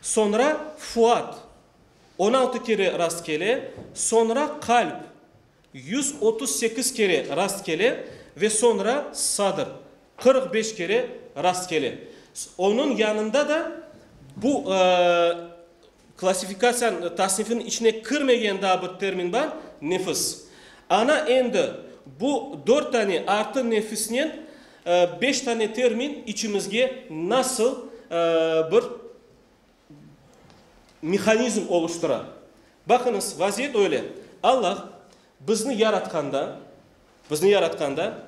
Soñra fuad, 16 kere rast kele, soñra qalp, 138 kere rast kele ve soñra sadr, 45 kere rast kele. Onıñ yanında da bu klassifikatsiyanıñ, tasnifiniñ içine kirmegen daa bir termin bar, nefis. Ana endi bu dört tane artı nefisnen beş tane termin içimizge nasıl bir mehanizm oluştıra. Baqıñız, vaziyet öyle. Allah bizni yaratqanda, bizni yaratqanda,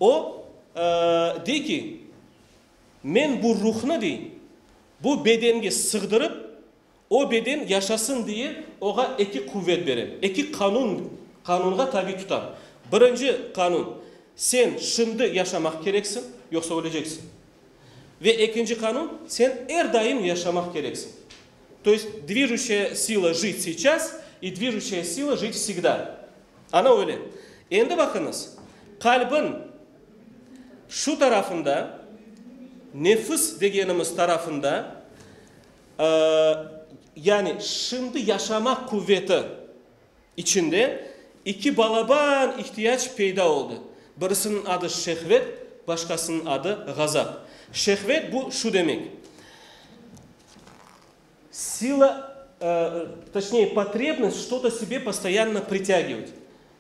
O, dey ki, men bu ruhnı, dey, bu bedenge sığdırıp, o beden yaşasın diye, oğa eki quvet berem, eki qanun, qanunğa tabi tutam. Birinci qanun, sen şimdi yaşamaq kereksiñ, yoqsa öleceksiñ. Ve ekinci qanun, sen er daim yaşamaq kereksiñ. То есть движущая сила жить сейчас и движущая сила жить всегда. Ana öyle. Endi baqıñız, qalbiñ şu tarafında, nefis degenimiz tarafında, yani şimdi yaşamaq quveti içinde eki balaban ihtiyac peyda oldı. Birisiniñ adı şehvet, başqasınıñ adı ğazap. Şehvet bu şu demek. Сила, точнее, потребность что-то себе постоянно притягивать.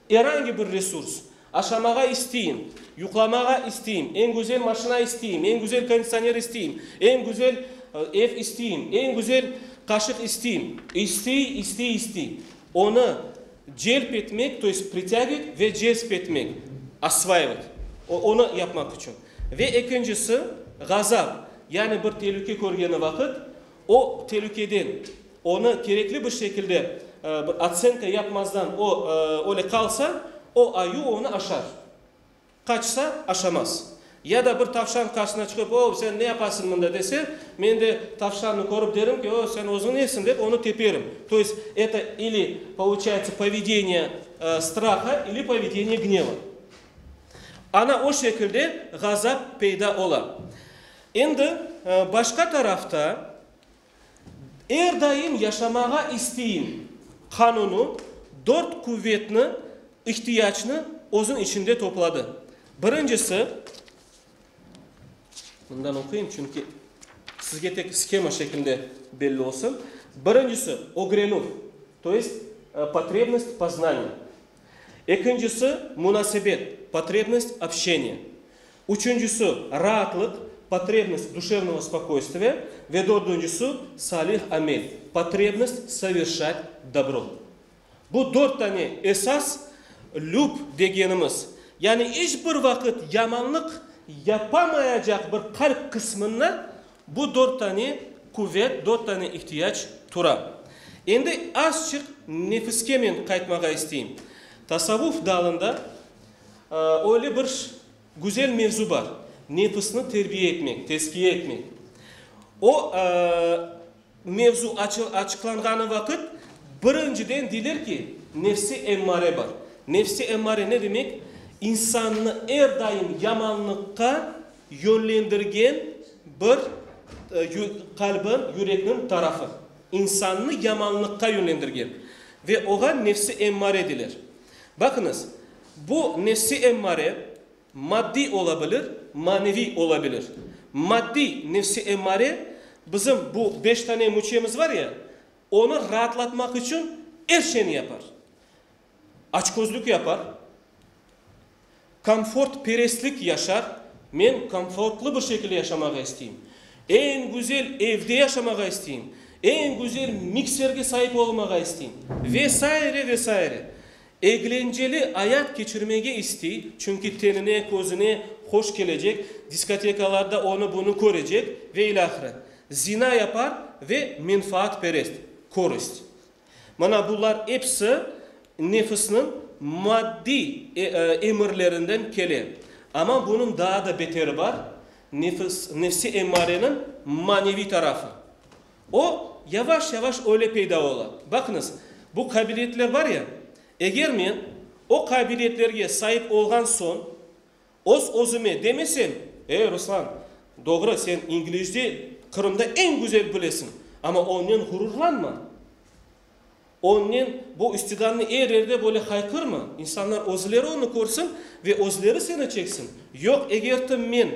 Er angi bir resurs. Aşamağa isteyim, yuqlamağa isteyim, eñ güzel maşina isteyim, eñ güzel konditsioner isteyim, eñ güzel ev isteyim, eñ güzel qaşıq isteyim. İstey, istey, istey. Onı celp etmek, то есть притягивать ve cezp etmek, осваивать. Onı yapmaq içün. Ve ekincisi ğazap, yani bir telüke körgeni vaqıt, o telükeden onı kerekli bir şekilde bir otsenka yapmazdan o öyle qalsa, o ayu onı aşar. Qaçsa, aşamaz. Ya da bir tavşan qarşısına çıqıp, o, sen ne yapasıñ mında dese, men de tavşannı körip derim ki, o, sen özüñ nesiñ dep onı teperim. То есть это или получается поведение страха, или поведение гнева. Ana o şekilde ğazap peyda ola. Endi başqa tarafta er daim yaşamağa isteyim qanunı dört quvetni, ihtiyacnı özüniñ içinde topladı. Birincisi, mından oquyım, çünki sizge tek shema şeklinde belli olsun. Birincisi ögrenüv, то есть потребность познания. Ekincisi munasebet, потребность общения. Üçüncisi raatlıq, потребность душевного спокойствия. Ve dördüncisi salih amel, потребность совершать добро. Bu dört tane esas lüb degenimiz, yani iç bir vaqıt yamanlıq yapamayacaq bir qalp qısmında bu dört tane quvet, dört tane ihtiyac tura. Endi azçıq nefiske men qaytmağa isteyim. Tasavvuf dalında öyle bir güzel mevzu bar. Nefisni terbiye etmek, tezkiye etmek. O mevzu açıqlanğanı vaqıt birinciden deyler ki, nefsi emmare bar. Nefsi emmare ne demek? İnsannı er daim yamanlıqqa yönlendirgen bir qalbiñ, yürekniñ tarafı. İnsannı yamanlıqqa yönlendirgen. Ve oğa nefsi emmare deyler. Baqıñız, bu nefsi emmare maddiy ola bilir, maneviy ola bilir. Maddiy nefsi emmare bizim bu beş tane müçemiz var ya, onı raatlatmaq içün er şeyni yapar. Açközlük yapar, komfortperestlik yaşar, men komfortlı bir şekilde yaşamağa isteyim, eñ güzel evde yaşamağa isteyim, eñ güzel mikserge saip olmağa isteyim ve saire, ve saire. Eglenceli ayat keçirmege istey, çünki tenine, közüne hoş kelecek, diskotekalarda onı-bunı körecek ve ilâhre. Zina yapar ve menfaatperest, korıst. Mına bular episi nefisniñ maddiy emirlerinden kele. Amma bunıñ daa da beteri bar, nefis, nefsi emmareniñ maneviy tarafı. O, yavaş-yavaş öyle peyda ola. Baqıñız, bu qabiliyetler bar ya, eger men o qabiliyetlerge saip olğan soñ, öz-özüme demesem, Ey, Ruslan, doğru, sen inglizce Qırımda eñ güzel bilesiñ. Amma onen ğururlanma. Onen bu istidanı er yerde böyle hayqırma. İnsanlar özleri onı körsin ve özleri seni çeksin. Yoq, eger de men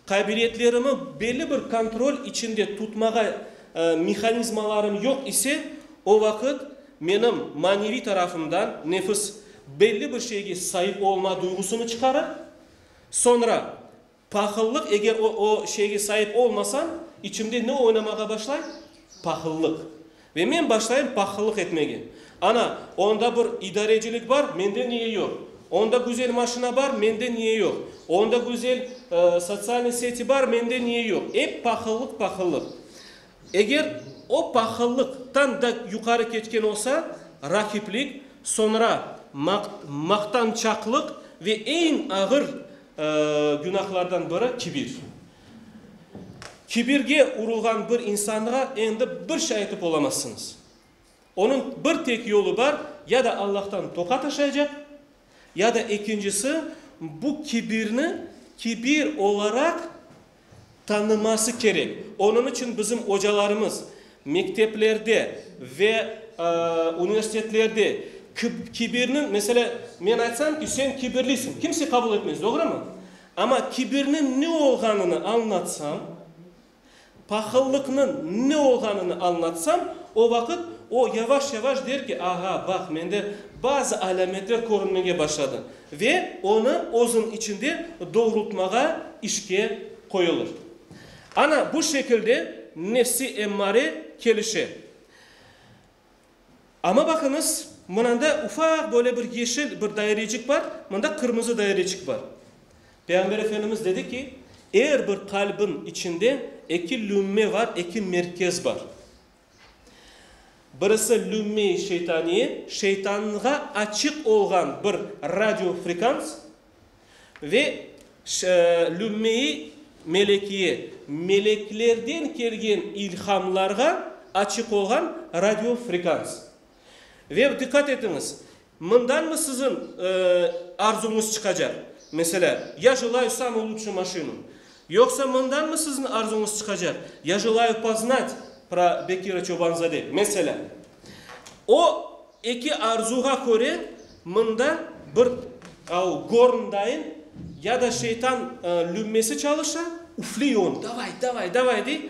qabiliyetlerimi belli bir kontrol içinde tutmağa mehanizmalarım yoq ise, o vaqıt menim maneviy tarafımdan nefis belli bir şeyge saip olma duyğusını çıqarır. Soñra, pahıllıq, eger o, o şeyge saip olmasam, içimde ne oynamağa başlay? Pahıllıq. Ve men başlayım pahıllıq etmege. Ana, onda bir idarecilik bar, mende niye yoq? Onda güzel maşina bar, mende niye yoq? Onda güzel sotsialnıy seti bar, mende niye yoq? Ep pahıllıq, pahıllıq. Eger o pahıllıqtan da yuqarı ketken olsa, raqiplik, soñra maqtançaqlıq ve eñ ağır günahlardan biri kibir. Kibirge urulğan bir insanğa endi bir şey aytıp olamazsıñız. Onıñ bir tek yolu bar, ya da Allahtan toqat aşaycaq, ya da ekincisi, bu kibirni kibir olaraq tanıması kerek. Onıñ içün bizim ocalarımız mekteplerde ve universitetlerde kibirniñ, meselâ, men aytsam ki, sen kibirlisiñ, kimse qabul etmez, doğrumı? Amma kibirniñ ne olğanını añlatsam, pahıllıqnıñ ne olğanını añlatsam, o vaqıt o yavaş-yavaş der ki, ağa, baq, mende bazı alâmetler körünmege başladı ve onı özüniñ içinde doğrultmağa işke qoyulır. Ana, bu şekilde nefsi emmare kelişe. Amma baqıñız, mınanda ufaq böyle bir yeşil bir dairecik bar, mında qırmızı daireçik bar. Peyğamber Efendimiz dedi ki, er bir qalbin içinde eki lümme bar, eki merkez bar. Birisi lümme-i şeytaniye, şeytanğa açıq olğan bir radiofrekans ve lümme-i melekiye, meleklerden kelgen ilhamlarğa açıq olğan radiofrekans. Ve diqqat etiñiz, mındanmı siziñ arzuñız çıqacaq? Meselâ, Ya jelаю samую lучшую maşinu. Yoqsa mındanmı siziñ arzuñız çıqacaq? Ya jelаю poznat pro Bekira Çobanzade. Meselâ. O eki arzuğa köre mında bir gorndayın ya da şeytan lümmesi çalışa, üfley onı, davay, davay, davay dey,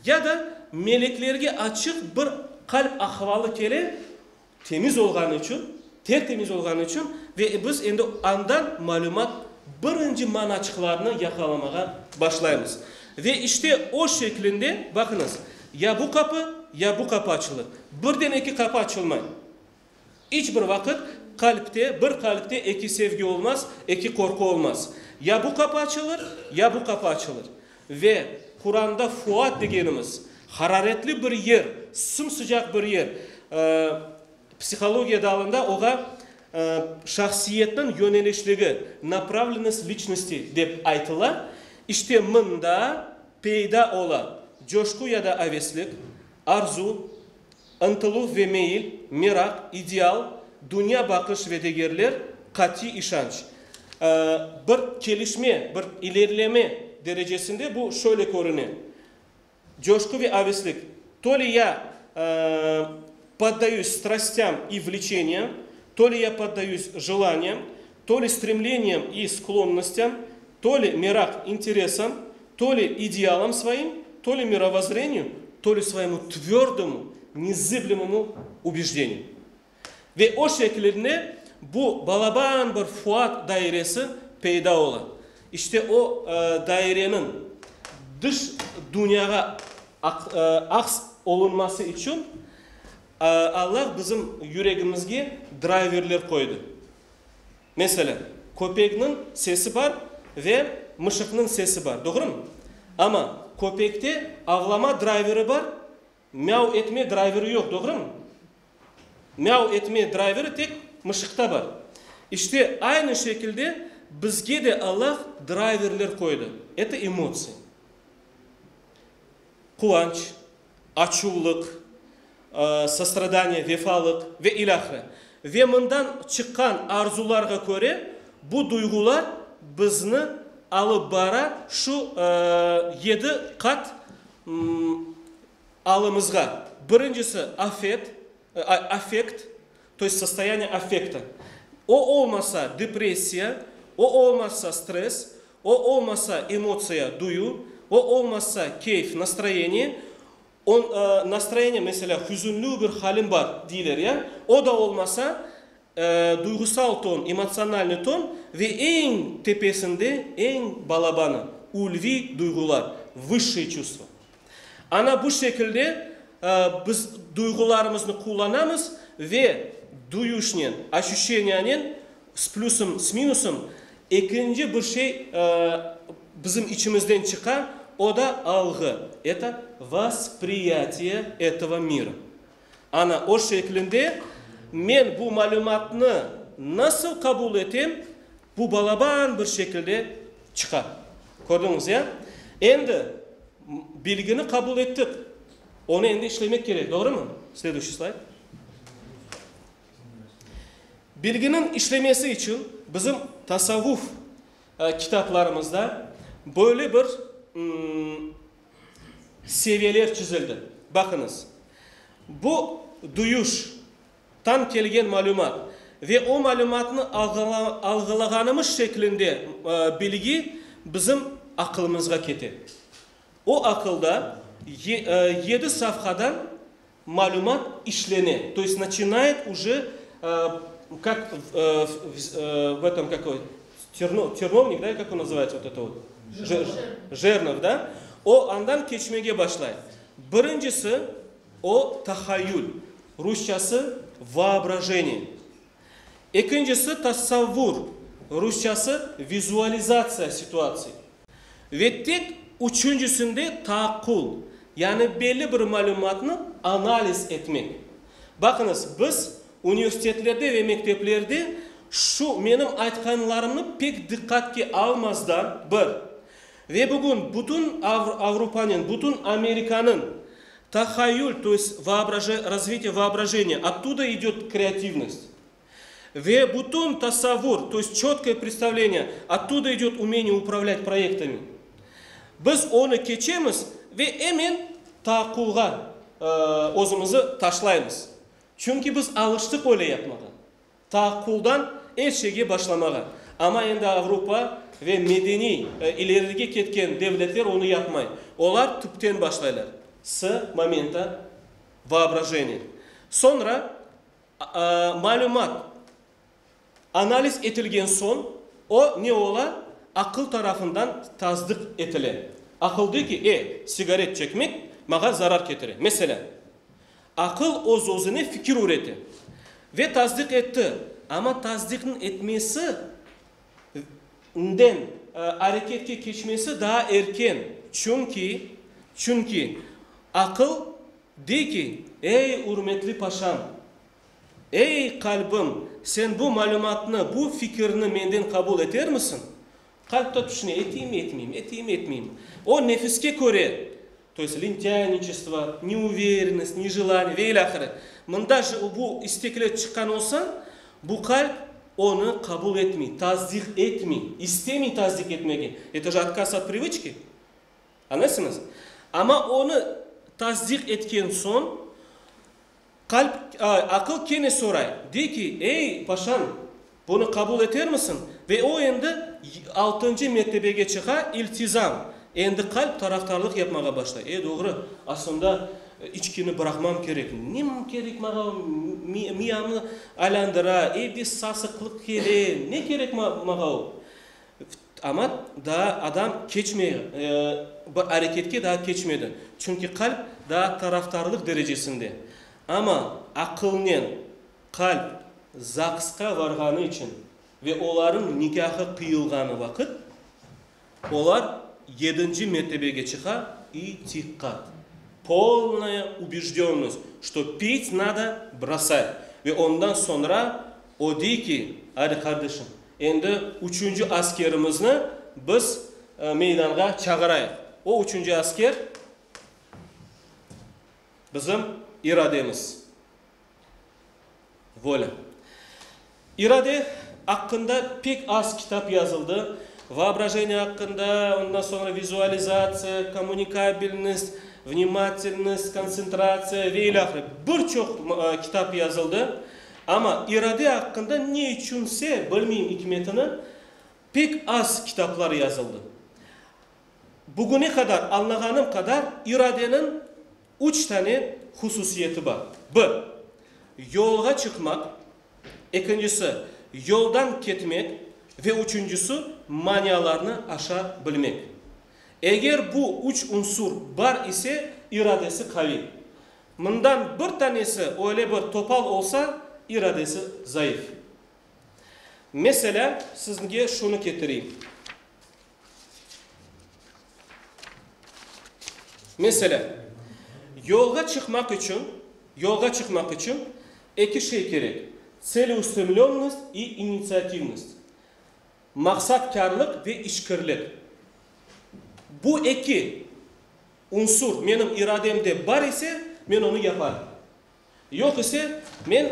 ya da meleklerge açıq bir qalp ahvalı kele, temiz olğanı içün, ter-temiz olğanı içün ve biz endi andan malümat, birinci manaçıqlarnı yaqalamağa başlaymız. Ve işte o şeklinde, baqıñız, ya bu qapı, ya bu qapı açılır. Birden eki qapı açılmay. İç bir vaqıt qalpte, bir qalpte eki sevgi olmaz, eki qorqu olmaz. Ya bu qapı açılır, ya bu qapı açılır. Ve Quranda fuad degenimiz, hararetli bir yer, sım-sıcaq bir yer, psihologiya dalında oğa şahsiyetniñ yönelişligi, napravlennost liçnosti, dep aytıla. İşte mında peyda ola coşqu ya da aveslik, arzu, ıntıluv ve meyil, meraq, ideal, dünya baqış ve degerler, qatiy işanç. Bir kelişme, bir ilerileme derecesinde bu şöyle körüne, coşqu ve aveslik, to li ya poddayus strastям i vleçeniyam, to li ya poddayus jelaniyam, to li stremleniyam i sklonnostyam, to li meraq interesam, to li idealam svoim, to li mirovozzreniyu, to li svoyemu tvördomu, nezıblemomu ubejdeniyu. Ve o şeklinde bu balaban bir fuad dairesi peyda ola. İşte o daireniñ dış dünyağa aks olunması içün Allah bizim yüregimizge drayverler qoydı. Meselâ, köpekniñ sesi bar ve mışıqnıñ sesi bar, doğrumı? Amma köpekte avlama drayveri bar, miau etme drayveri yoq, doğrumı? Miau etme drayveri tek mışıqta bar. İşte, aynı şekilde bizge de Allah drayverler qoydı, eto emotsiya. Quvanç, açuvlıq, sostradaniye, vefalıq ve ilâhre. Ve mından çıqqan arzularğa köre bu duyğular bizni alıp bara şu yedi qat. alımızğa. Birincisi, afet, affekt, to est sostoyaniye affekta. O olmasa, depressiya, o olmasa, stress, o olmasa, emotsiya, duyu, o olmasa, keyf, nastroyeniye, o, nastroyeniye, meselâ, hüzünlü bir halim bar, deyler ya, o da olmasa, duyğusal ton, emotsionalnıy ton, ve eñ tepesinde, eñ balabanı, ulviy duyğular, vısşiye çuvstva. Ana bu şekilde biz duyğularımıznı qullanamız ve duyuşnen, oşüşeniyanen, s plüsım, s minusım, ekinci bir şey bizim içimizden çıqa, o da alğı, eto vospriyatiye etogo mira. Ana o şeklinde men bu malümatnı nasıl qabul etem, bu balaban bir şekilde çıqa. Kördiñiz, ya? Endi bilgini qabul ettik, onı endi işlemek kerek, doğrumı? Следующий слайд. Bilginiñ işlemesi içün bizim tasavvuf kitaplarımızda böyle bir seviyeler çizildi. Baqıñız, bu duyuş, tam kelgen malümat ve o malümatnı alğılağanımız şeklinde bilgi bizim aqılımızğa kete. O aqılda yedi safhadan malümat işlene, to est načinayet uje kak v etom kakoy ternovnik da, kak on nazıvayetsâ vot eto vot jernov da, o andan keçmege başlay. Birincisi o tahayyül, rusçası voobrazheniye. Ekincisi tasavvur, rusçası vizualizatsiya situatsiy. Ve tek üçüncisinde taaqqul, yani belli bir malümatnı analiz etmek. Baqıñız, biz universitetlerde ve mekteplerde şu menim aytqanlarımnı pek diqqatke almazdan, bir, ve bugün bütün Avropanen, bütün Amerikanıñ tahayyül, to est razvitiye voobrazheniya, ottuda idet kreativnost, ve bütün tasavvur, to est çötkoye predstavleniye, ottuda idet umeniye upravlât proyektami. Biz onı keçemiz ve emen taaqqulğa özümizi taşlaymız. Çünki biz alıştıq öyle yapmağa. Taaqquldan er şeyge başlamağa. Amma endi Avropa ve medeniy ilerige ketken devletler onı yapmay. Olar tüpten başlaylar, s momenta voobrajeniya. Soñra malümat analiz etilgen soñ, o ne ola? Aqıl tarafından tasdıq etile. Aqıl dey ki, e, sigaret çekmek maña zarar ketire. Meselâ, aqıl öz-özüne fikir ürete ve tasdiq etti, amma tasdiqnıñ etmesi nden areketke keçmesi daa erken, çünki, çünki aqıl dey ki, ey, ürmetli paşam, ey, qalbim, sen bu malümatnı, bu fikirni menden qabul etermisiñ? Qalp da tüşüne, eteyim, etmeyim, eteyim, etmeyim. O nefiske köre, to est lentâyniçestvo, neuverennost, nejelaniye ve ilâhre. Mında bu istekler çıqqan olsa, bu qalp onı qabul etmey, tasdiq etmey, istemey tasdiq etmege. Eto je otkaz ot privıçki. Añlaysıñız? Amma onı tasdiq etken soñ, Qalp, aqıl kene soray, dey ki, Ey, paşam, bunı qabul etermisiñ? Ve o endi altıncı mertebege çıqa, iltizam. Endi qalp tarafdarlıq yapmağa başlay. E, doğru, aslında içkini bıraqmam kerek. Nem kerek maña, miyamnı aylandıra, evde sasıqlıq kele, ne kerek maña o? Amma daa adam keçmey, bir areketke daa keçmedi. Çünki qalp daa tarafdarlıq derecesinde. Amma aqılnen qalp ZAGSqa varğanı içün ve olarnıñ nikâhı qıyılğanı vaqıt, olar yedinci mertebege çıqa, itiqat, polnaya ubejdennost, çto pit nado brosat. Ve ondan soñra o dey ki, Adi, qardeşim, Endi üçünci askerimizni biz meydanğa çağırayıq. O üçünci asker bizim irademiz, volâ. İrade aqqında pek az kitap yazıldı. Voobrajeniye aqqında, ondan soñra vizualizatsiya, kommunikabelnost. Vnimatelnost, kontsentratsiya ve ilâhre bir çoq kitap yazıldı. Amma irade aqqında ne içünse, bilmeyim ikmetini, pek az kitaplar yazıldı. Bugüne qadar añlağanım qadar iradeniñ üç tane hususiyeti bar. Bir, yolğa çıqmaq, ekincisi, yoldan ketmek ve üçüncisi, manialarnı aşa bilmek. Eger bu üç unsur bar ise, iradesi qaviy. Mından bir tanesi öyle bir topal olsa, iradesi zayıf. Meselâ, sizge şunı ketireyim. Meselâ, yolğa çıqmaq içün, yolğa çıqmaq içün eki şey kerek, tseleustремlönnost i initsiativnost, maqsatkârlıq ve işkirlik. Bu eki unsur menim irademde bar ise, men onı yaparım. Yoq ise, men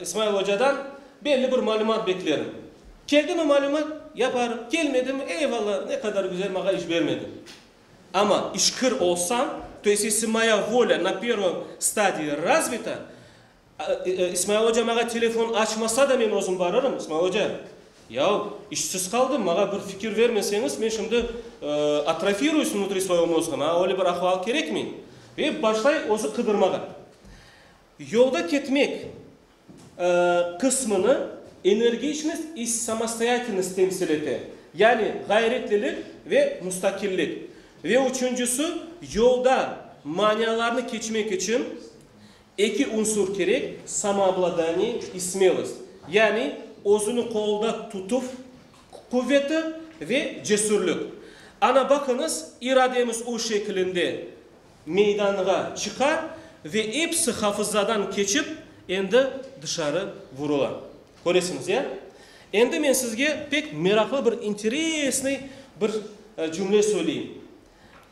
İsmail ocadan belli bir malümat beklerim. Keldimi malümat, yaparım, kelmedimi, eyvallah, ne qadar güzel, maña iş bermedi. Amma işkir olsam, to est esli moya volâ na pervom stadii razvita, İsmail oca maña telefon açmasa da men özüm barırım, İsmail oca, yav, işsiz qaldım, maña bir fikir vermeseñiz, men şimdi atrofiruyus vnutri svoego mozga, maña öyle bir ahval kerekmey. Ve başlay özü qıdırmağa. Yolda ketmek qısmını energiçnost i samostoyatelnost temsil ete, yani ğayretlilik ve mustaqillik. Ve üçüncisi, yolda manialarnı keçmek içün eki unsur kerek, samoobladaniye i smelost, yani özüni qolda tutuv quveti ve cesürlik. Ana, baqıñız, irademiz o şekilinde meydanğa çıqa ve episi hafızadan keçip, endi dışarı vurula. Köresiñiz, ya? Endi men sizge pek meraqlı bir, interesnıy bir cümle söyleyim.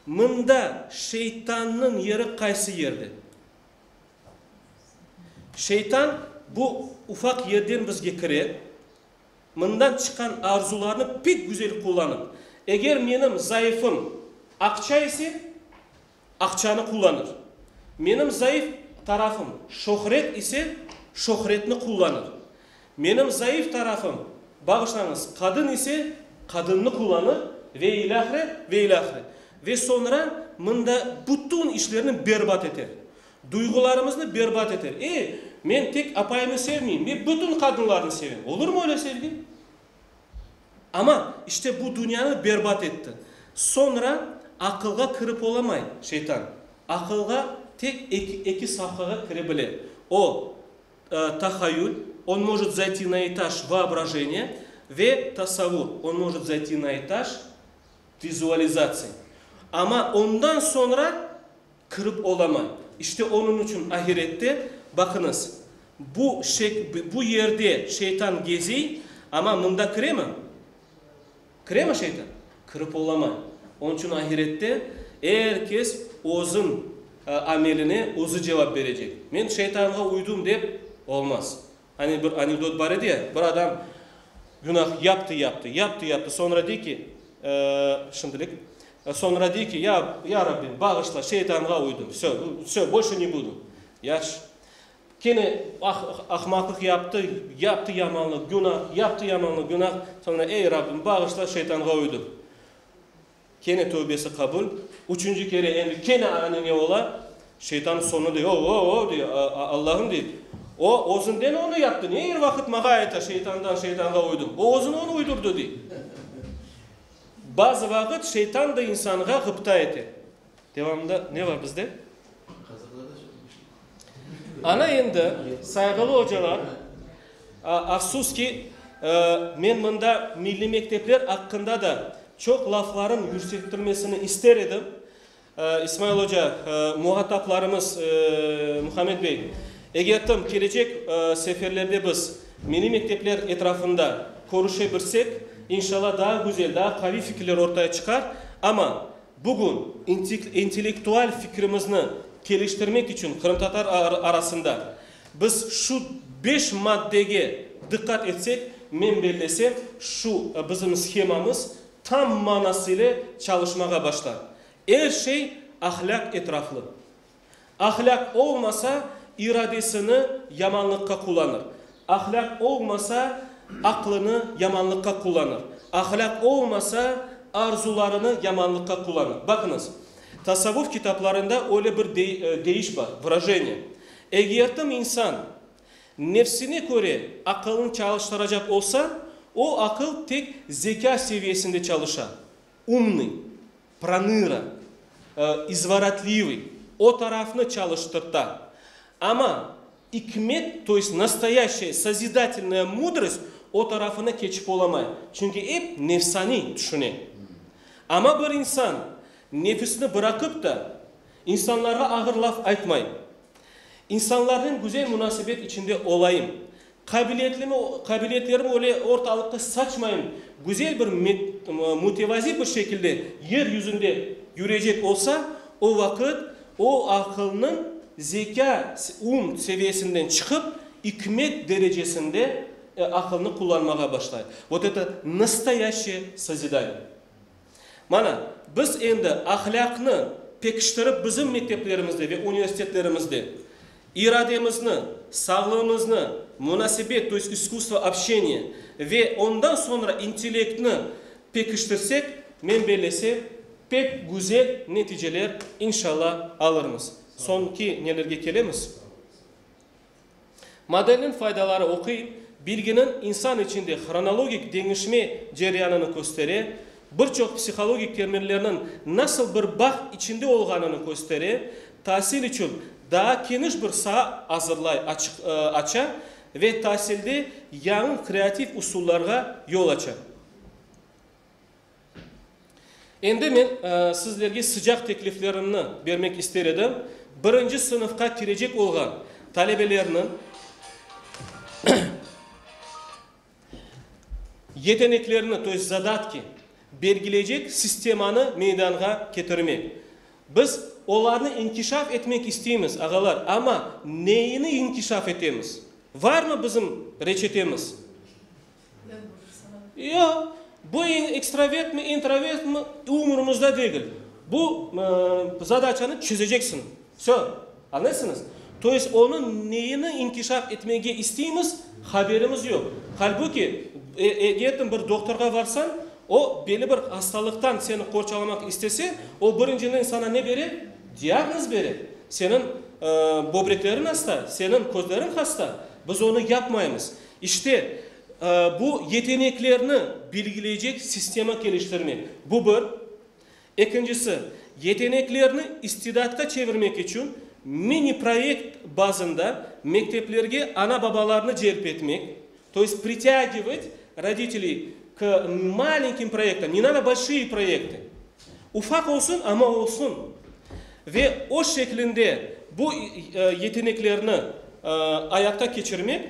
Mında şeytannıñ yeri qaysı yerde? Şeytan bu ufaq yerden bizge kire, mından çıqqan arzularnı pek güzel qullanıp, eger menim zayıfım aqça ise, aqçanı qullanır. Menim zayıf tarafım şöhret ise, şöhretni qullanır. Menim zayıf tarafım, bağışlañız, qadın ise, qadınnı qullanır ve ilâhre, ve ilâhre. Ve soñra mında bütün işlerni berbat eter. Duyğularımıznı berbat eter. E, men tek apayımnı sevmeyim, men bütün qadınlarnı sevem. Olurmı öyle sevgi? Amma, işte bu dünyanı berbat etti. Soñra aqılğa kirip olamay şeytan. Aqılğa tek eki, eki safhağa kire bile. O, tahayyül, on может zayти na etaj voobражeniya, ve tasavvur, on может zayти na etaj vizualizatsiya. Amma ondan soñra kirip olamay. İşte onıñ içün ahirette, baqıñız, bu şek, bu yerde şeytan gezey, amma mında kiremi? Kiremi şeytan? Kirip olamay. Onıñ içün ahirette er kes özüñ ameline özü cevap berecek. Men şeytanğa uydım dep olmaz. Hani bir anekdot bar edi ya, bir adam günah yaptı, yaptı, yaptı, yaptı, soñra dey ki, şimdilik, soñra dey ki, ya, ya Rabbim, bağışla, şeytanğa uydım, vsö, vsö, bolşe ne budu. Yahşı. Kene ahmaqlıq yaptı, yaptı yamanlıq, günah, yaptı yamanlıq, günah, soñra, ey, Rabbim, bağışla, şeytanğa uydım. Kene tövbesi qabul. Üçünci kere endi kene anane ola. Şeytan soñu dey, o-o-o, dey, Allahım, dey, o özünden onı yaptı, ne er vaqıt mağa ayta, şeytandan, şeytanğa uydım. O özüni onı uydurdı, dey. Bazı vaqıt şeytan da insanğa ğıpta ete. Devamında ne bar bizde? Ana endi, sayğılı ocalar, afsus ki, men mında milliy mektepler aqqında da çoq lafların yürsettirmesini ister edim. İsmail oca, muhataplarımız, Muhammed bey, eger tım kelecek seferlerde biz milliy mektepler etrafında körüşe bilsek, inşallah daa güzel, daa qaviy fikirler ortaya çıqar. Amma Bugün intellektual fikrimizni keliştirmek içün qırımtatar arasında biz şu beş maddege diqqat etsek, men bellesem, şu bizim shemamız tam manasıyle çalışmağa başlar. Er şey. ahlâq etraflı. Ahlâq olmasa, iradesini yamanlıqqa qullanır. Ahlâq olmasa, aqlını yamanlıqqa qullanır. Ahlâq olmasa, arzularını yamanlıqqa qullanır. Baqıñız, tasavvuf kitaplarında öyle bir deyiş bar, vırajeniye, Egertim insan nefsine köre aqılını çalıştıracaq olsa, o aqıl tek zekâ seviyesinde çalışa, umnıy, pronıra, izvorotlivıy, o tarafnı çalıştırta. Amma ikmet, to est nastoyaşçaya sozidatelnaya mudrost o tarafına keçip olamay, çünki ep nefsaniy tüşüne. Amma bir insan nefisini bıraqıp da, insanlarğa ağır laf aytmay, İnsanlarnen güzel munasebet içinde olayım, qabiliyetlimi, qabiliyetlerimi öyle ortalıqqa saçmayım, güzel bir mütevazi bir şekilde yer yüzünde yürecek olsa, o vaqıt o aqılnıñ zekâ, um, seviyesinden çıqıp, ikmet derecesinde aqılnı qullanmağa başlay. Vot eto nastoyaşçeye sozidaniye. Mana, biz endi ahlâqnı pekiştirip bizim mekteplerimizde ve universitetlerimizde irademizni, sağlığımıznı, munasebet, to est iskusstvo obşçeniya, ve ondan soñra intellektni pekiştirsek, men bellesem, pek güzel neticeler, inşalla, alırmız. Soñki nelerge kelemiz? Modelniñ faydaları oquy, bilginiñ insan içinde hronologik deñişme ceryanını köstere, bir çoq psihologik terminlerniñ nasıl bir bağ içinde olğanını köstere, tasil içün daa keniş bir saa azırlay, aça ve tasilde yañı kreativ usullarğa yol aça. Endi men sizlerge sıcaq tekliflerimni bermek ister edim. Birinci sınıfqa kirecek olğan talebelerniñ yeteneklerini, to est zadatki, belgileycek sistemanı meydanğa ketirmek. Biz olarnı inkişaf etmek isteymiz, ağalar, amma neyini inkişaf etemiz? Varmı bizim reçetemiz? Yoq, bu ekstravertmi, introvertmi, umurumızda degil. Bu zadaçanı çezeceksiñ. Vsö. Añlaysıñız? To est onıñ neyini inkişaf etmege isteymiz, haberimiz yoq. Halbuki, eger bir doktorğa varsañ, o, belli bir hastalıqtan seni qorçalamaq istese, o, birinciden saña ne bere? Diagnoz bere. Seniñ böbrekleriñ hasta, seniñ közleriñ hasta. Biz onı yapmaymız. İşte, bu yeteneklerni belgileycek sistema keliştirmek, bu bir. Ekincisi, yeteneklerni istidatqa çevirmek içün mini-proyekt bazında mekteplerge ana-babalarnı celp etmek, to est pritâgivat roditeley k malenkim proyektam, ne nado bolşiye proyekty, ufaq olsun, amma olsun, ve o şeklinde bu yeteneklerni ayaqta keçirmek.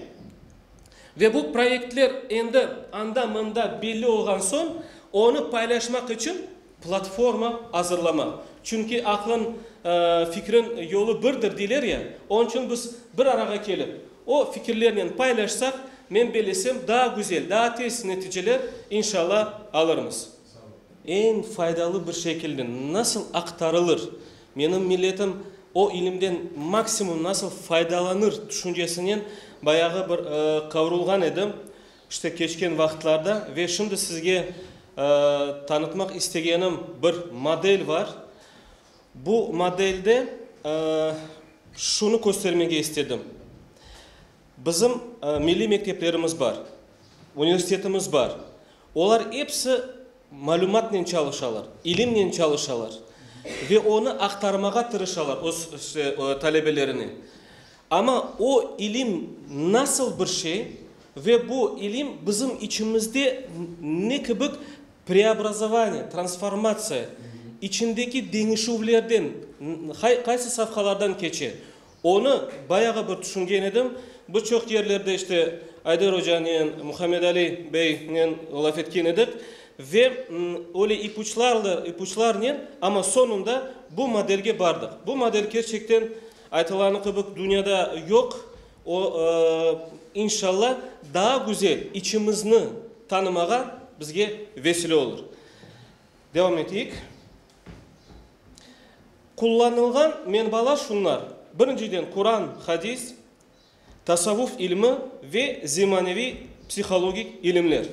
Ve bu proyektler endi anda-mında belli olğan soñ, onı paylaşmaq içün platforma azırlamaq. Çünki aqlıñ, fikriñ yolu birdir deyler ya, onıñ içün biz bir arağa kelip, o fikirlernen paylaşsaq, men bellesem, daa güzel, daa tez neticeler, inşalla, alırmız. Eñ faydalı bir şekilde nasıl aqtarılır, menim milletim o ilimden maksimum nasıl faydalanır tüşüncesinen bayağı bir qavrulğan edim, işte keçken vaqıtlarda ve şimdi sizge tanıtmaq istegenim bir model bar. Bu modelde şunı köstermege istedim. Bizim milliy mekteplerimiz bar, universitetimiz bar. Olar episi malümatnen çalışalar, ilimnen çalışalar ve onı aqtarmağa tırışalar öz talebelerine. Amma o ilim nasıl bir şey ve bu ilim bizim içimizde ne kibi preobrazovaniye, transformatsiya, içindeki deñişüvlerden, qaysı safhalardan keçe, Onı bayağı bir tüşüngen edim. Bir çoq yerlerde işte Ayder ocanen, Muhammed Ali beynen laf etken edik ve öyle ipuçlarla, ipuçlarnen, amma soñunda bu modelge bardıq. Bu model kerçekten, aytılğanı kibi, dünyada yoq. O, inşalla, daa güzel içimizni tanımağa bizge vesile olur. Devam eteyik. Qullanılğan menbalar şunlar, birinciden, Quran, hadis, tasavvuf ilmi ve zemaneviy psihologik ilimler.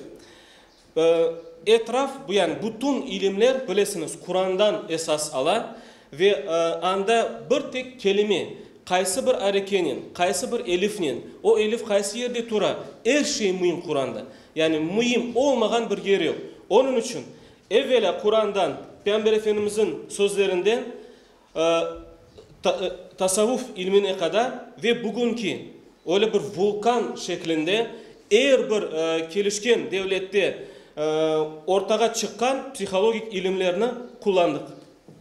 Etraf, yani bütün ilimler, bilesiñiz, Qurandan esas ala ve anda bir tek kelime, qaysı bir arekenen, qaysı bir elifnen, o elif qaysı yerde tura, er şey müim Quranda. Yani müim olmağan bir yer yoq. Onıñ içün, evelâ Qurandan, Peyğamber Efendimizniñ sözlerinden tasavvuf ilmine qadar ve bugünki öyle bir vulkan şeklinde er bir kelişken devlette ortağa çıqqan psihologik ilimlerni qullandıq,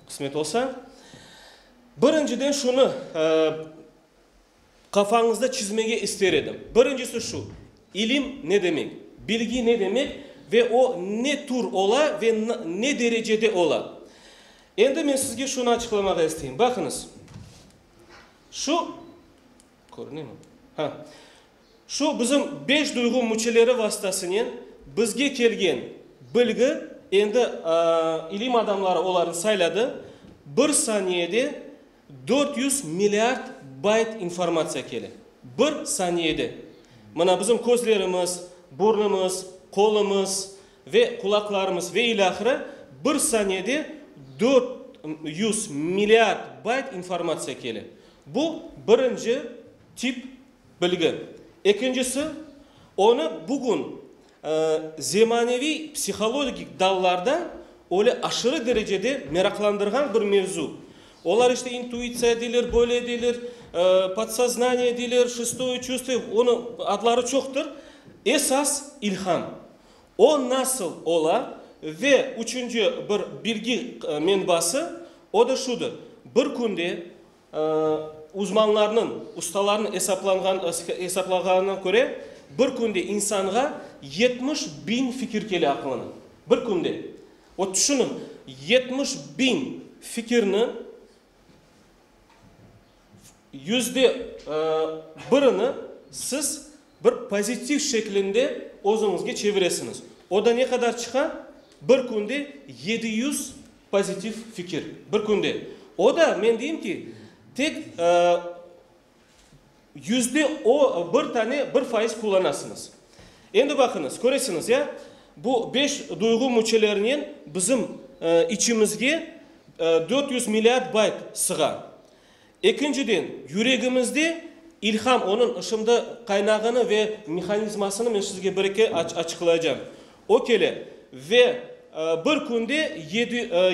qısmet olsa. Birinciden şunı qafañızda çizmege ister edim. Birincisi şu, ilim ne demek, bilgi ne demek ve o ne tür ola ve ne derecede ola. Endi men sizge şunı açıqlamağa isteyim. Baqıñız, şu, körünemi? Ha. Şu bizim beş duyğu müçeleri vastasınen bizge kelgen bilgi, endi ilim adamları olarnı sayladı, bir saniyede 400 milliard bayt informatsiya kele. Bir saniyede. Mına bizim közlerimiz, burnumız, qolumız ve qulaqlarımız ve ilâhre bir saniyede 400 milliard bayt informatsiya kele. Bu birinci tip bilgi. Ekincisi, onı bugün zemaneviy psihologik dallarda öyle aşırı derecede meraqlandırğan bir mevzu. Olar işte intuitsiya deyler, böyle deyler, podsoznaniye deyler, şestoye çuvstvo, onıñ adları çoqtır. Esas ilham. O nasıl ola ve üçünci bir bilgi menbası, o da şudır, bir künde Uzmanlarnıñ, ustalarnıñ esaplağanına köre, bir künde insanğa 70 biñ fikir kele aqlına. Bir künde. O tüşüniñ, 70 biñ fikirni %1-ini siz bir pozitiv şeklinde özüñizge çeviresiñiz. O da ne qadar çıqa? Bir künde 700 pozitiv fikir. Bir künde. O da, men deyim ki, tek yüzde o bir tane 1% qullanasıñız. Endi baqıñız, köresiñiz, ya, bu beş duyğu müçelerinen bizim içimizge 400 milliard bayt sığa. Ekinciden, yüregimizde ilham, onıñ şimdi qaynağını ve mehanizmasını men sizge bir-eki açıqlaycam. O kele ve bir künde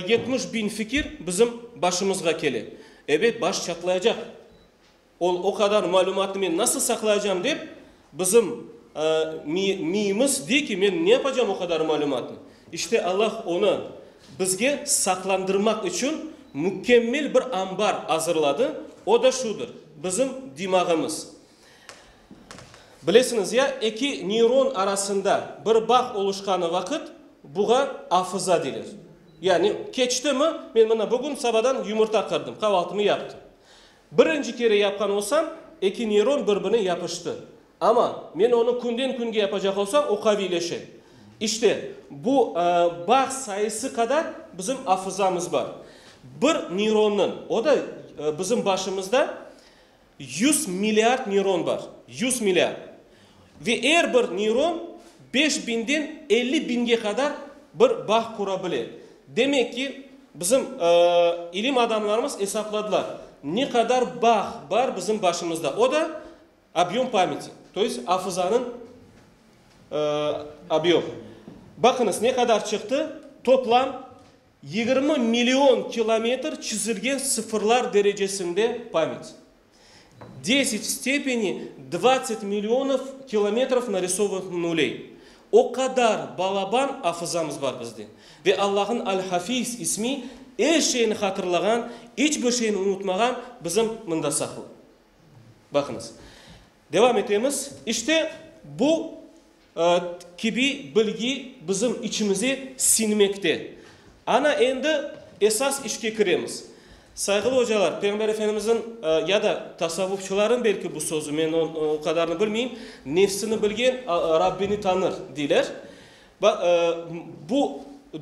70 biñ fikir bizim başımızğa kele. Ebet, baş çatlaycaq. O, o qadar malümatnı men nasıl saqlaycam dep, bizim miyimiz dey ki, men ne yapacam o qadar malümatnı? İşte Allah onı bizge saqlandırmaq içün mükemmel bir ambar azırladı, o da şudır, bizim dimağımız. Bilesiñiz ya, eki neyron arasında bir bağ oluşqanı vaqıt, buğa afıza deyler. Yani keçtimi, men mına bugün sabadan yumurta qırdım, qavaltımı yaptım. Birinci kere yapqan olsam, eki neyron bir-birine yapıştı. Amma men onı künden künge yapacaq olsam, o qaviyleşe. İşte, bu bağ sayısı qadar bizim afızamız bar. Bir neyronnıñ, o da bizim başımızda 100 milliard neyron bar, 100 milliard. Ve er bir neyron 5 biñden 50 biñge qadar bir bağ qura bile. Demek ki, bizim ilim adamlarımız esapladılar, ne qadar bağ bar bizim başımızda. O da объем памяти, то есть afızanıñ объем. Baqıñız, ne qadar çıqtı? Toplam 20 million kilometr çizilgen sıfırlar derecesinde память. 10 в степени 20 миллионов километров нарисованных нулей. O qadar balaban afızamız bar bizde. Ve Allahnıñ Al-Hafiz ismi er şeyni hatırlağan, iç bir şeyni unutmağan bizim mında saqlı. Baqıñız. Devam etemiz. İşte bu kibi bilgi bizim içimize siñmekte. Ana endi esas işke kiremiz. Sayğılı ocalar, Peyğamber Efendimizniñ ya da tasavvufçılarnıñ belki bu sözü, men o qadarını bilmeyim, nefsini bilgen Rabbini tanır, deyler. Bu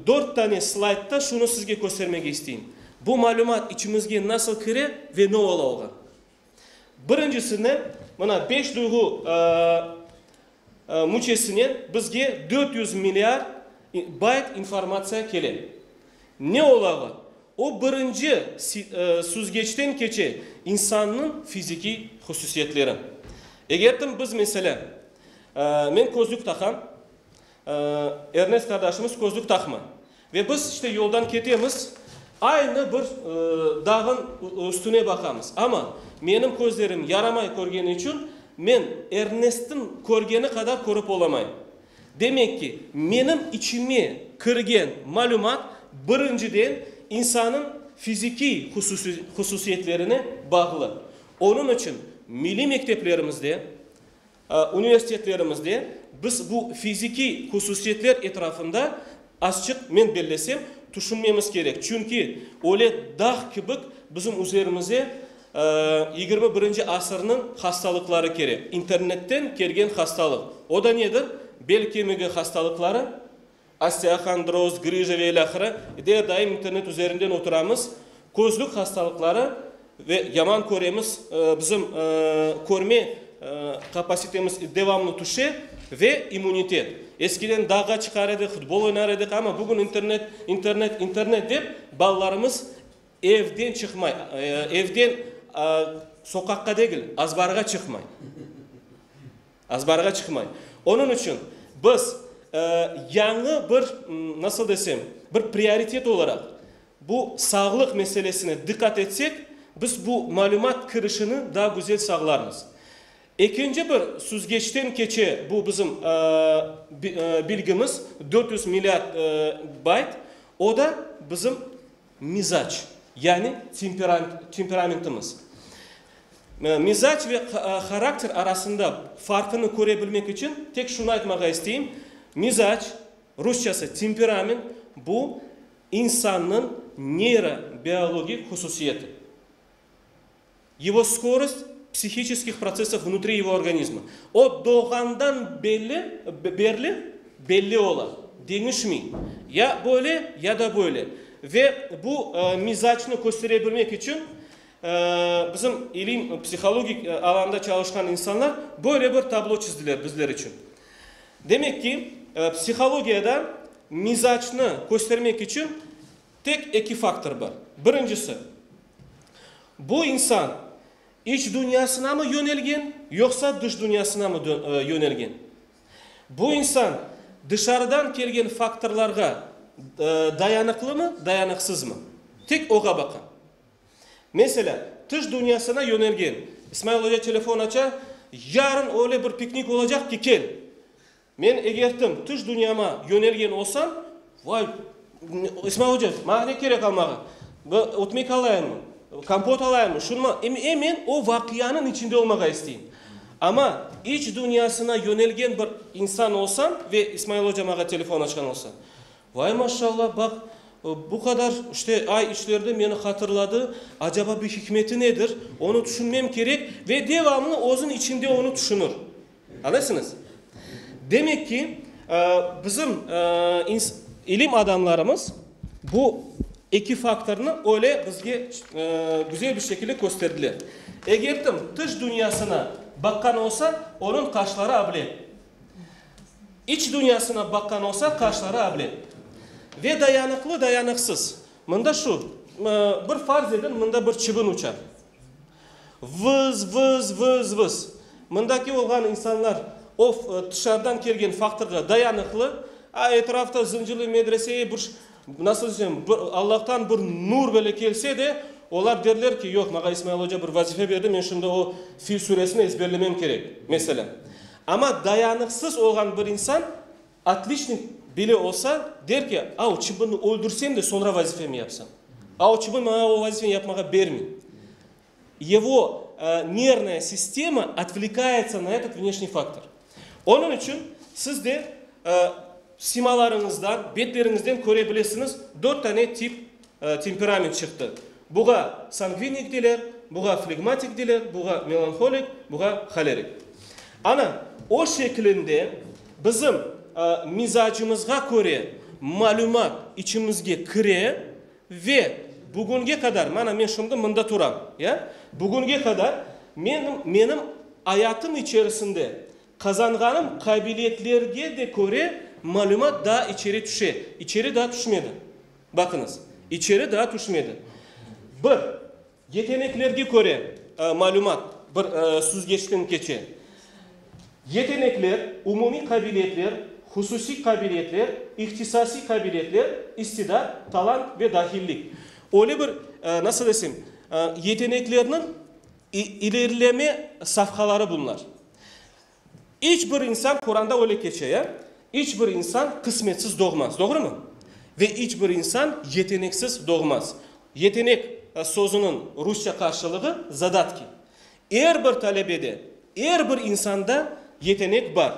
dört tane slaydta şunı sizge köstermege isteyim. Bu malümat içimizge nasıl kire ve ne ola oğa? Birincisinen, mına beş duyğu müçesinen bizge 400 milliard bayt informatsiya kele. Ne ola oğa? O birinci süzgeçten keçe insannıñ fizikiy hususiyetleri. Egertim biz, meselâ, men közlük taqam, Ernest qardaşımız közlük taqmay. Ve biz, işte, yoldan ketemiz, aynı bir dağın üstüne baqamız. Amma menim közlerim yaramay körgeni içün, men Ernestniñ körgeni qadar körip olamayım. Demek ki, menim içime kirgen malümat birinciden insannıñ fizikiy hususiyetlerine bağlı. Onıñ içün milliy mekteplerimizde, universitetlerimizde biz bu fizikiy hususiyetler etrafında azçıq, men bellesem, tüşünmemiz kerek. Çünki öyle dağ kibik bizim üzerimize 21-nci asırnıñ hastalıqları kele, internetten kelgen hastalıq. O da nedir? Bel kemigi hastalıqları, osteohondroz, grıja ve ilâhre, der daim internet üzerinden oturamız, közlük hastalıqları ve yaman köremiz, bizim körme kapasitemiz devamlı tüşe ve immunitet. Eskiden dağğa çıqar edik, futbol oynar edik, amma bugün internet, internet, internet dep balalarımız evden çıqmay, evden soqaqqa degil, azbarğa çıqmay. Azbarğa çıqmay. Onıñ içün biz yañı bir, nasıl desem, bir prioritet olaraq bu sağlıq meselesine diqqat etsek, biz bu malümat kirişini daa güzel sağlarmız. Ekinci bir süzgeçten keçe bu bizim bilgimiz, 400 milliard bayt, o da bizim mizac, yani temperamentimiz. Mizac ve harakter arasında farqını köre bilmek içün tek şunı aytmağa isteyim, mizac, rusçası temperament, bu insannıñ neyrobiologik hususiyeti. Ego skorost psihiçeskih protsessov vnutri ego organizma. O doğğandan belli, berli belli ola, deñişmey. Ya böyle, ya da böyle. Ve bu mizacnı köstere bilmek içün bizim ilim, psihologik alanda çalışqan insanlar böyle bir tablo çizdiler bizler içün. Demek ki, psihologiyada mizacnı köstermek içün tek eki faktor bar. Birincisi, bu insan iç dünyasınamı yönelgen, yoqsa dış dünyasınamı yönelgen? Bu insan dışarıdan kelgen faktorlarğa dayanıqlımı, dayanıqsızmı? Tek oğa baqa. Meselâ, tış dünyasına yönelgen. İsmail oca telefon aça, Yarın öyle bir piknik olacaq ki, kel. Men egertim tış dünyama yönelgen olsam, vay, İsmail oca, maña ne kerek almağa? Ötmek alayımmı? Kompot alayımmı? Şunı, e men o vaqianıñ içinde olmağa isteyim. Amma iç dünyasına yönelgen bir insan olsam ve İsmail oca maña telefon açqan olsa, vay, maşallah, baq, bu qadar, işte, ay içlerde meni hatırladı, acaba bir hikmeti nedir? Onı tüşünmem kerek ve devamlı özüñ içinde onı tüşünir. Añlaysıñız? Demek ki, bizim ilim adamlarımız bu eki faktornı öyle bizge güzel bir şekilde kösterdiler. Eger kim tış dünyasına baqqan olsa, onıñ qaşları able. İç dünyasına baqqan olsa, qaşları able. Ve dayanıqlı, dayanıqsız. Mında şu, bir farz edin, mında bir çıbın uça. Vız, vız, vız, vız. Mındaki olğan insanlar o tışarıdan kelgen faktorğa dayanıqlı, a etrafta Zıncırlı medreseye bir, nasıl desem, bir Allahtan bir nur böyle kelse de, olar derler ki, yoq, maña İsmail oca bir vazife berdi, men şimdi o Fil suresini ezberlemem kerek, meselâ. Amma dayanıqsız olğan bir insan, otliçnik bile olsa, der ki, a o çıbınnı öldürsem de, soñra vazifemi yapsam. A o çıbın maña o vazifeni yapmağa bermey. Ego nervnaya sistema otvlekayetsâ na etot vneşniy faktor. Onıñ içün siz de simalarıñızdan, betleriñizden köre bilesiñiz, dört tane tip temperament çıqtı. Buğa sangvinik deyler, buğa flegmatik deyler, buğa melanholik, buğa holerik. Ana, o şeklinde bizim mizacımızğa köre malümat içimizge kire ve. Bugünge qadar, mana men şimdi mında turam, ya, bugünge qadar menim, menim ayatım içerisinde qazanğanım qabiliyetlerge de köre malümat daa içeri tüşe. İçeri daa tüşmedi. Baqıñız, içeri daa tüşmedi. Bir, yeteneklerge köre malümat bir süzgeçten keçe. Yetenekler, umumiy qabiliyetler, hususiy qabiliyetler, ihtisasiy qabiliyetler, istidat, talant ve dahillik. Öyle bir, nasıl desem, yeteneklerniñ ilerileme safhaları bunlar. İç bir insan, Quranda öyle keçe, ya, iç bir insan qısmetsiz doğmaz, doğrumı? Ve iç bir insan yeteneksiz doğmaz. Yetenek sözüniñ rusça qarşılığı zadatki. Er bir talebede, er bir insanda yetenek bar.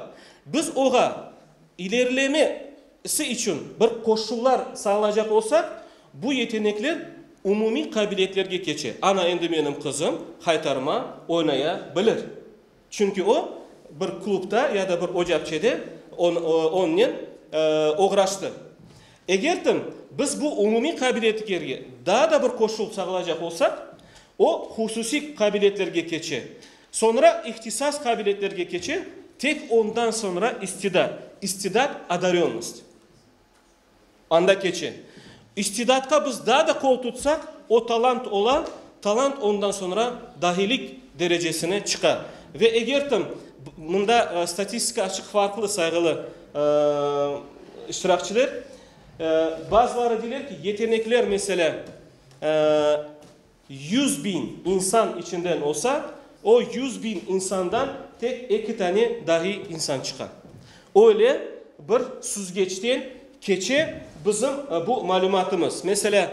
Biz oğa ilerilemesi içün bir qoşullar sağlaycaq olsaq, bu yetenekler umumiy qabiliyetlerge keçe. Ana, endi menim qızım haytarma oynaya bilir. Çünki o, bir klubda ya da bir ocapçede onnen oğraştı. Egertim biz bu umumiy qabiliyetlerge daa da bir qoşul sağlaycaq olsaq, o, hususiy qabiliyetlerge keçe, soñra ihtisas qabiliyetlerge keçe, tek ondan soñra istidat, istidat, odarönnost, anda keçe. İstidatqa biz daa da qol tutsaq, o talant ola, talant ondan soñra dahilik derecesine çıqa. Ve egertim mında statistika açıq farqlı, sayğılı iştirakçiler, bazıları deyler ki, yetenekler, meselâ, 100 biñ insan içinden olsa, o 100 biñ insandan tek eki tane dahiy insan çıqa. Öyle bir süzgeçten keçe bizim bu malümatımız. Meselâ,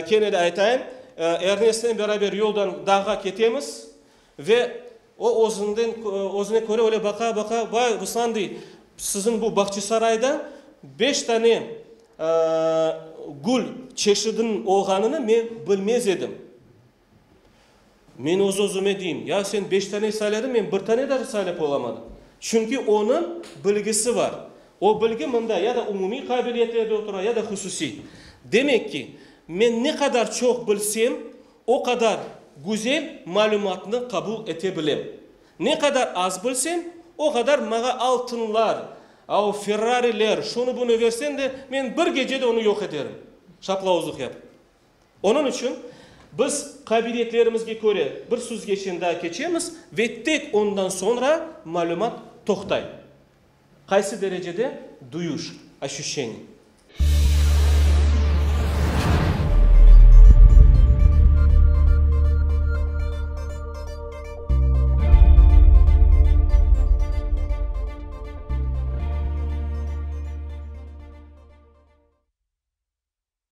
kene de aytayım, Ernestnen beraber yoldan dağğa ketemiz ve o özünden özüne köre öyle baqa, baqa, vay, Ruslan, dey, siziñ bu Bağçasarayda beş tane gül çeşidiniñ olğanını men bilmez edim. Men öz özüme deyim, ya sen beş tane sayladıñ, men bir tane dahi saylap olamadım. Çünki onıñ bilgisi bar. O bilgi mında ya da umumiy qabiliyetlerde otura, ya da hususiy. Demek ki, men ne qadar çoq bilsem, o qadar güzel malümatnı qabul ete bilem. Ne qadar az bilsem, o qadar maña altınlar, av Ferrariler, şunı bunı versen de, men bir gecede onı yoq eterim. Şaplavuzlıq yapıp. Onıñ içün biz qabiliyetlerimizge köre bir süzgeçten daa keçemiz ve tek ondan soñra malümat toqtay. Qaysı derecede? Duyuş, ощущение.